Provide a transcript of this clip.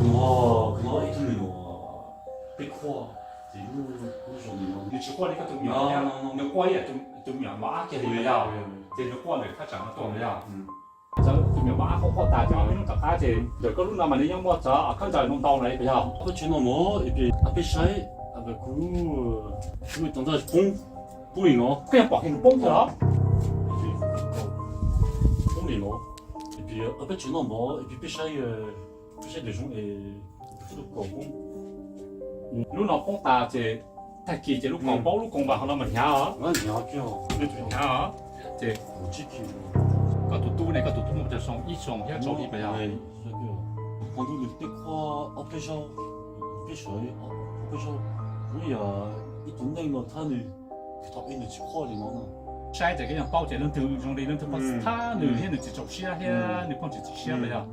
Ov, kuv hnov ib tug me nyuam peb quaj, ces lub, lub zos ntawd no nws tsis quaj li koj tus me nyuam, nws quaj ib yam tus me nyuam mos ab kiag li yog, ces nws quaj ntawm thaj tsam no tuaj no yog. Txawm tus me nyuam mos ab quaj quaj tas ces ib hnub tom qab ces ntawm koj lub no mas nws yeej muaj txog khaub ncaws ntau ntau na puas yog? Peb tsev no mog, peb saib, kuv, kuv tus ntawd poob, poob li no, koj yeej pom kiag nws poob xwb los? Poob li no, peb tsev no mog, peb saib, peb saib ntawm zoov es kuv tus kaus poob. Lub no poob tas ces tag kis ces lub kaus paub lub koos vas hauv no mas hnyav os. Hnyav os. Ces koj tus tub ne, koj tus tub muaj cov xyoo ib xyoo thiab tsaus li puas yog? Qhov ntuj nws peb quaj ob peb zaug, peb sawv ob peb zaug, kuj yog ib tug neeg no thab nws, thaum ub nws tsis quaj li no no. Saib ces koj yeej paub ces leej twg zoo li leej twg quaj thab nws thiab nws tsis txaus siab thiab nws pheej tsis txaus siab puas yog?